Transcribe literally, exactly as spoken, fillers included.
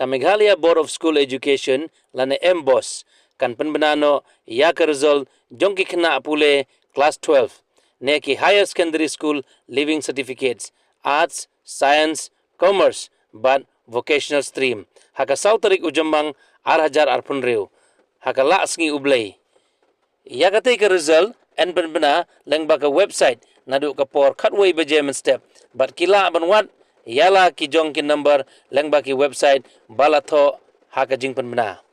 Meghalaya Board of School Education lane MBOSE kan pynbna noh ïa ka result jong ki khynnah pule klas twelve ne ki Higher Secondary School Leaving Certificates, Arts, Science, Commerce bad Vocational Stream ha ka saw tarik u Jymmang ar hajar arphew hynriew ha ka Lah Sngi U Blei. Ïa katei ka result yn pynbna lyngba ka website naduh ka por khatwei baje mynstep bad ki lah ban wad ïa la ki jong ki number lyngba ki website ba la thoh ha ka jingpynbna.